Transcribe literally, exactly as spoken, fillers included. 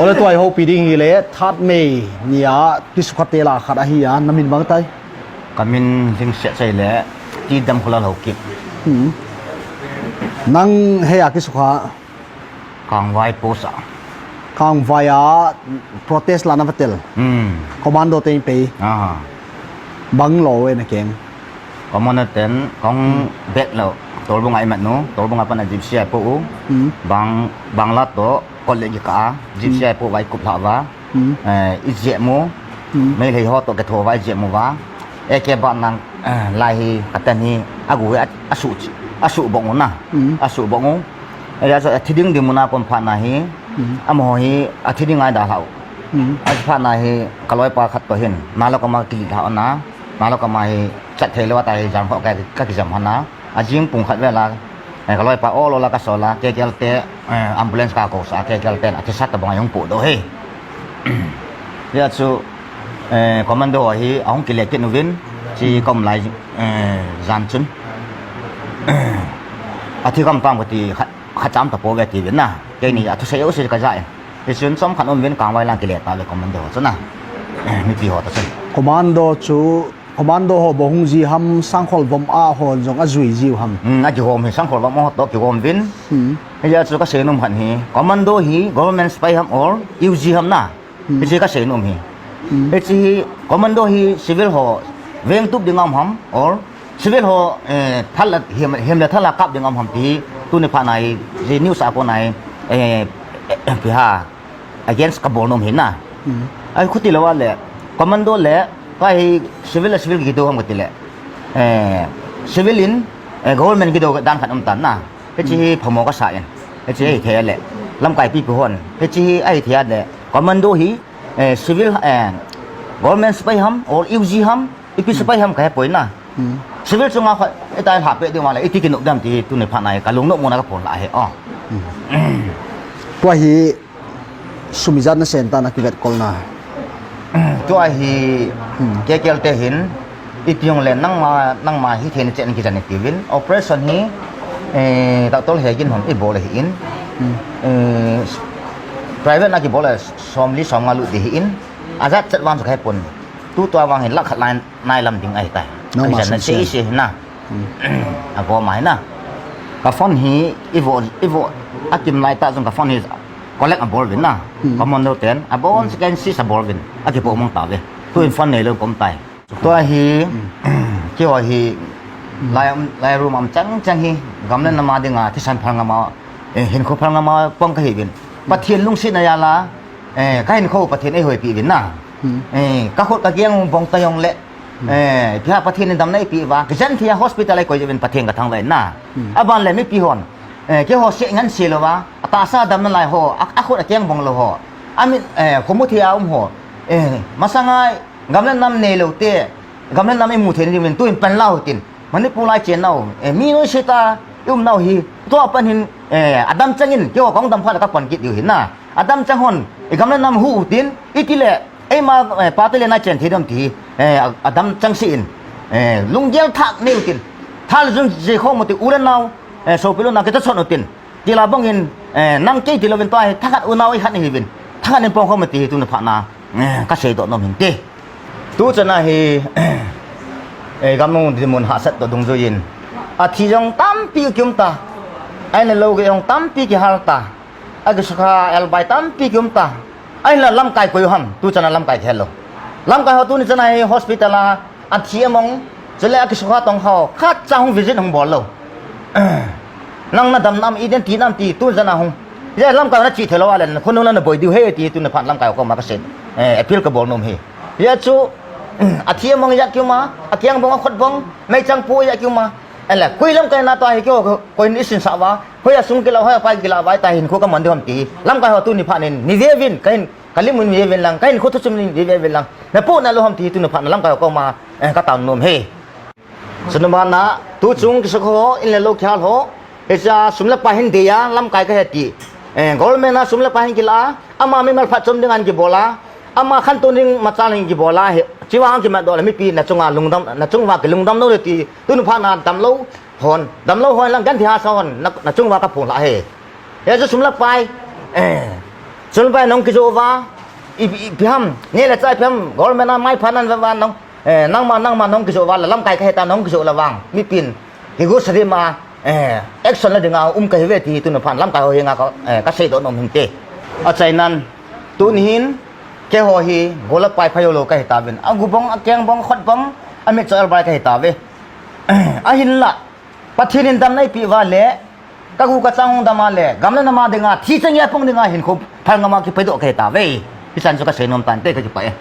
Ole tua i houpi ding hi le, That May nia kisukha te lah a khat ahi a, na min bang tai? Ka min Lhingset Sei le, T. Damkholal Haokip. Hmm. Nang hei a kisukha? Kangvai post a. Kangvai a protest lah a na va tel. Hmm. Commando te in pei. Aha. Bang lo e na keng? Commando ten kong Hmm. bet lo. Torbung a i mat nu, Torbung a pan a Gypsy a po u. Hmm. Bang, bang la to, kol le gi ka a, Gypsy Hmm. a po vai kup la va. Hmm. Eh, i je mu. Hmm. Mei lei ho to ke tho vai je mu va. E ke ba nang, eh, lai hi, ka ten hi, a gu hi, a, a su, a su bong u na. Hmm. A su bong u. E ya so, a thi ding ding mu na pom pha na hi. Hmm. A mo hi, a thi ding ai da hlau. Hmm. A pha na hi, ka loi pa khat to hin. Na lo ka ma ki li hlau na. Na lo ka ma hi, chat thei lo ta hi, jam ho ka, ka ki jam ha na. A jing pung khat ve la, eh, ka loi pa ol ol a ka sol a, K K L te, eh, ambulance ka ko sa, K K L te, a thi sa ta bang a jong po do he. Ya chu, eh, commando hi, a hung ki le kit nu vin, chi kom lai, eh, jan chun. A thi kam pang ko ti khat, khat cham ta po ve ti vin na. Kei ni a thu sei u sei ka ja e. Ti chun chom khat um vin Kangvai lang ki le ta ve commando chu na. Eh, mi ti ho ta chun. Commando chu Commando ho bou hung ji ham, Sangkhol vom a ho jong a jui jiu ham? Hmm, a kihom hi, Sangkhol vom a ho to kihom vin. Hmm. Hia chu ka sei nom khat hi, commando hi government spy ham or U G ham na? Hmm. Hiche ka sei nom hi. Hmm. Hiche hi, commando hi civil ho veng tup ding a um ham or civil ho, eh, thal a, hem, hem le thal a kap ding a um ham ti hi, tuni phat na hi, hi news a kon a hi, eh, eh, eh, pi ha. Against ka bol nom hi na. Hmm. Ai khuti lo le, commando le, ka hi civil le civil ki do ham kati le. Eh, civil in, eh, government ki do dan khat um tan na. Hiche hi Hmm. phamo ka sa in. Hiche hi thei le. Lamkai pi pi hon. Hiche hi ai thei le. Commando hi, eh, civil, eh, government spy ham, or U G ham, ipi Hmm. spy ham ka he poi na. Hmm. Civil chunga kha, itai lha pe ding wale, iti kinop dam ti tuni phat na hi, ka lung nom mo na ka pon la he, oh. Hmm. Tua hi, sum ijat na sen ta na kivet kol na? Tua hi, Hmm. K K L te hin, ipi hung le nangma, nangma hi thei ni chen ki jan ni ti vin. Operation hi, eh, doctor he gin hon i bol hi in. Hmm. Eh, private na ki bol som li som nga lu ti hi in. Ajat chat wan sa khai pon. Tu tua wang hin lakh khat line nai lam ding ahi tai. Nangma Christian na sum sei sen. Sei na. Hmm. A go mai na. Ka phone hi i vo, i vo a kim lai ta jong ka phone hi collect a bol vin na. Hmm. Commando ten a bon Hmm. second sis a bol vin. A ki po mong ta ve. Tu in phone nei lo kom tai. Tua hi, Hmm. ki ho hi, Hmm. lai, lai room am chang chang hi, gam le Hmm. nam a ding a, thisan phal ngam a, eh, hinkho phal ngam a pang ka hi vin. Hmm. Pathen lungset na ya la, eh, ka hinkho Pathen ei hoi pi vin na. Hmm. Eh, ka khut ka keng bong ta jong le. Hmm. Eh, pia Pathen in damna ei pi va. Ka jan thia hospital ei koi vin Pathen ka thangvah na. Hmm. Aban le mipi hon. Eh, keiho se ngan se lou va. Atahsa damna lai ho. A, a khut a keng bong lou ho. Amin, eh, khomu thia um ho. Eh, masanga gam le nam nei lou te. Gam le nam ei mu thei ni vin tuin pan lau tin. Manipur lai chen nau. Eh, mi noi se ta i um nau hi. Tua pan hin, eh, adam chang in keiho kong dam pha la ka pan kit diu hi na. Adam chang hon, i gam le nam hu u tin, i ti le, eima, eh, pa te le na chen thei dam ti, eh, a, adam chang si in, eh, lunggel thak neu tin, thal jun je khom u ti u le nau, eh, sopi lo na ke ta chon u tin, ti la bang in, eh, nang kei ti lo vin tua hi, thakhat u nau i khat ni hi vin, thakhat in pong khom u ti hi tu na pha na, eh, ka sei doh nom hin ti. Tu chana hi, eh, gam nung di mun ha sat doh dung jui in, a thi jong tampi ki um ta, ai na lo ke jong tampi ki hal ta, A kisukha elbai tampi ki um ta. Ahinla lamkai koi u ham, tu chana lamkai ki hello. Lamkai ho tuni chana hi hospital a, a thi among, chule a kisukha tong ho, khat cha hung visit hung bol lou. Nang na dam nam, i den ti nam ti, tu chana hung. Ye lamkai na chi thei lou a len, khonung na na boi diu he ti, tu na phat lamkai ho koma ka sei. Eh, appeal ka bol nom hi. Ye chu, a thi among ya ki um a, a kiang bong a khot bong, mei chang pu ya ki um a. Ele, koi lamkai na ta hi kio, koi ni sin sa va. Hoi a sung kila, hoi a pai kila, vai ta hin khu ka man di hom ti. Lamkai ho tuni phat nin, ni ve vin, ka hin, ka lim un ve vin lang, ka hin khu thu chum nin ve ve vin lang. Na pu na lo hom ti, tuni phat na lamkai ho koma, eh, ka tan nom he. Sunuma na, tu chung kisukha ho, in le lo khel ho. Hicha sum le pai hin dei a, lamkai ka he ti. Eh, government a sum le pai hin kila, ama mimal phat chom ding an kibol a. Ama khantou ding machal hin kibol a hi. Chiva ang kimat doh le mipi na chunga lungdam, na chunga kilungdam lou le ti. Tuni phat na damlou hon, damlou hon lang ganthi hasa hon, na, na chunga ka phong la he. He chu sum le pai. Eh. Chun bai nong kijo uva, i, i, ipi ham, neh le chah ipi ham, government a maipha nan va nong, eh, nangma, nangma nong kijo uva, la lamkai kahe ta nong kijo la vang, mipin, hi gu sadi ma, eh, action la dinga um kahi ve ti hi tun phan lamkai ho hi nga ka, eh, ka seidoh nom hinte. Achainan, tuni hin, keiho hi, gola pai pha yo lo kahi ta vin. A gubong, a kengbong, khotbong, a mitcho el bai kahi ta ve. Ahinla, Pathen in damna eipeh uva le, ka gu ka chang hung dam a le, gam le nam a dinga, thi chang a pung dinga hin khu, phal ngam a kipeidoh kahi ta ve. Hichan chu ka seinom tante ka kipah e.